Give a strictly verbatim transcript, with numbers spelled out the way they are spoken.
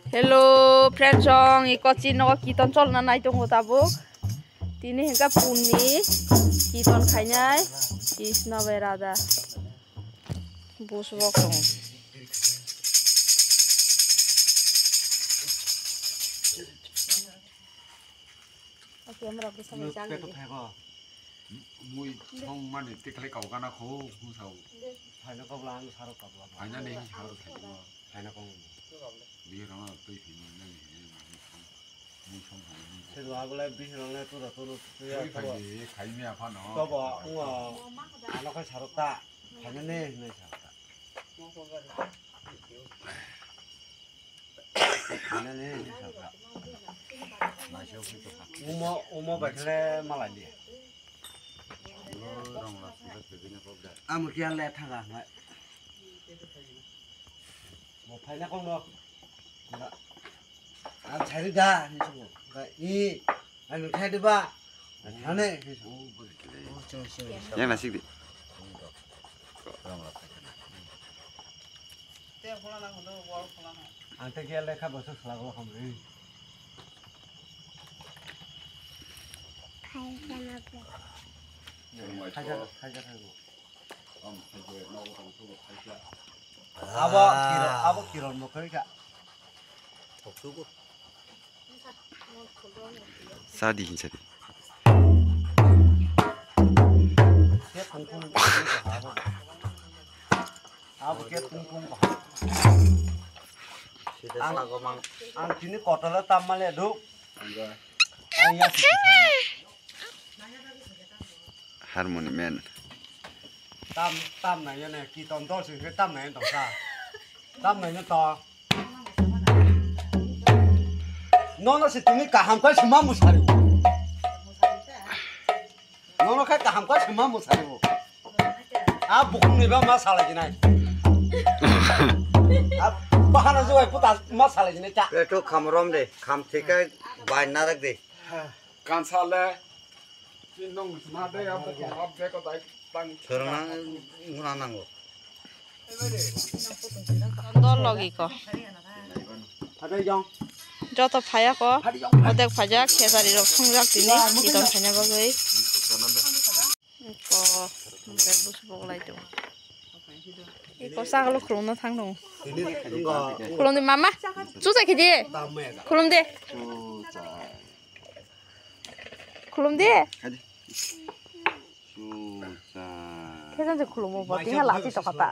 Hello friends, chwng i kochi nogo kiton cholna nai tongo tabuk. Tini hwnkha pumni kiton khainai Krishna bai Radha. Buswok tongo. Mui song mani tikhlai kau gana kho, hung sao. Phaina kok lang, sarok kok lang. Phaina nei, sarok kok lang. Phaina kok. Bihir rong twi phini nani, mui song, mui song phai, mui song. Se dua gulai bihir rong le tu da tu tu ya. Twi phai de, khai mi apha no. To bo, ngo, ano khai sarok ta. Phaina nei, nei sarok ta. Phaina nei, nei sarok ta. Umo, umo bai khle malai di. Amo kiya le thaga, ngai. Bo phaina kong no. Ang chari da, ni sungo. Ga i, ang khai de ba. Hane. Yang nasik di. Ang te kiya le kha bosu sala ko kham ri. Khaja, khaja, khaja. Abo kiron, abo kiron mo koi ka. Sadi hin sadi. Ke kung kung abo. Abo ke kung kung ba. Ang, ang tini kotor tam male duk. Ang ya. Harmony man. Tam, tam na yone, kiton dol sing ke tam na yone tongsa. Tam na yone to. Nono se tini kaham kai sima musari. Nono kai kaham kai sima musari. A bukum ni ba ma sala jinai. A bahana juai puta ma sala jinai ta. Peto khamrom de, kham thikai bai narak de. Kansa le, chin nong sma de, abo kong ap de ko dai tang. Thwrwngna wngna nango. Dol logi ko. Joto phaya ko. Odek phajak, khesari rok songjak tini, kiton khaina bagwi. Ko, mungsa bus bok lai tongo. Iko sagalo khulumno thang tongo. Khulum di mama. Chucha khidi. Khulum di. Khulum di. Khe jang je khulumo bo, tini ha lachi tokha ta.